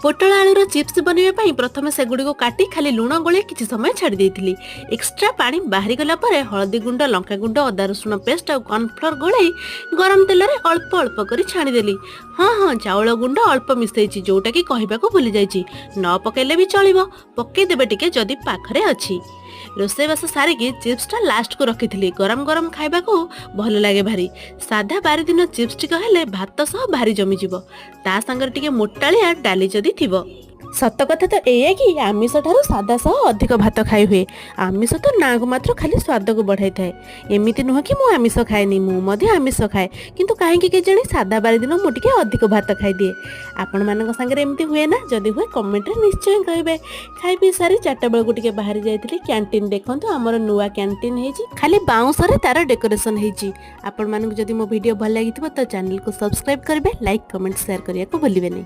ପୋଟଳ ଆଳୁର ଚିପ୍ସ ବନେଇବା ପାଇଁ ପ୍ରଥମେ ସେଗୁଡ଼ିକୁ କାଟି ଖାଲି ଲୁଣ ଗୋଳେଇ କିଛି ସମୟ ଛାଡ଼ି ଦେଇଥିଲି। ଏକ୍ସଟ୍ରା ପାଣି ବାହାରିଗଲା ପରେ ହଳଦୀ ଗୁଣ୍ଡ, ଲଙ୍କା ଗୁଣ୍ଡ, ଅଦା ରସୁଣ ପେଷ୍ଟ ଆଉ କର୍ଣ୍ଣଫ୍ଲୋର ଗୋଳେଇ ଗରମ ତେଲରେ ଅଳ୍ପ ଅଳ୍ପ କରି ଛାଣିଦେଲି। ହଁ, ଚାଉଳ ଗୁଣ୍ଡ ଅଳ୍ପ ମିଶେଇଛି, ଯୋଉଟାକି କହିବାକୁ ଭୁଲି ଯାଇଛି। ନ ପକେଇଲେ ବି ଚଳିବ, ପକେଇଦେବେ ଟିକେ ଯଦି ପାଖରେ ଅଛି। ରୋଷେଇବାସ ସାରିକି ଚିପ୍ସଟା ଲାଷ୍ଟକୁ ରଖିଥିଲି। ଗରମ ଗରମ ଖାଇବାକୁ ଭଲ ଲାଗେ ଭାରି। ସାଧା ବାରିଦିନ ଚିପ୍ସ ଟିକେ ହେଲେ ଭାତ ସହ ଭାରି ଜମିଯିବ, ତା ସାଙ୍ଗରେ ଟିକେ ମୋଟାଳିଆ ଡାଲି ଯଦି ଥିବ। ସତ କଥା ତ ଏଇଆ କି ଆମିଷ ଠାରୁ ସାଧା ସହ ଅଧିକ ଭାତ ଖାଇ ହୁଏ। ଆମିଷ ତ ନାଁକୁ ମାତ୍ର ଖାଲି ସ୍ୱାଦକୁ ବଢ଼ାଇଥାଏ। ଏମିତି ନୁହଁ କି ମୁଁ ଆମିଷ ଖାଏନି, ମୁଁ ମଧ୍ୟ ଆମିଷ ଖାଏ, କିନ୍ତୁ କାହିଁକି କେଜାଣି ସାଧା ବାରି ଦିନ ମୁଁ ଟିକେ ଅଧିକ ଭାତ ଖାଇଦିଏ। ଆପଣମାନଙ୍କ ସାଙ୍ଗରେ ଏମିତି ହୁଏ ନା? ଯଦି ହୁଏ, କମେଣ୍ଟରେ ନିଶ୍ଚୟ କହିବେ। ଖାଇ ପିଇ ସାରି 4ଟା ବେଳକୁ ଟିକେ ବାହାରି ଯାଇଥିଲି କ୍ୟାଣ୍ଟିନ୍। ଦେଖନ୍ତୁ, ଆମର ନୂଆ କ୍ୟାଣ୍ଟିନ୍ ହେଇଛି, ଖାଲି ବାଉଁଶରେ ତାର ଡେକୋରେସନ୍ ହେଇଛି। ଆପଣମାନଙ୍କୁ ଯଦି ମୋ ଭିଡ଼ିଓ ଭଲ ଲାଗିଥିବ ତ ଚ୍ୟାନେଲକୁ ସବସ୍କ୍ରାଇବ୍ କରିବେ, ଲାଇକ୍, କମେଣ୍ଟ, ସେୟାର କରିବାକୁ ଭୁଲିବେନି।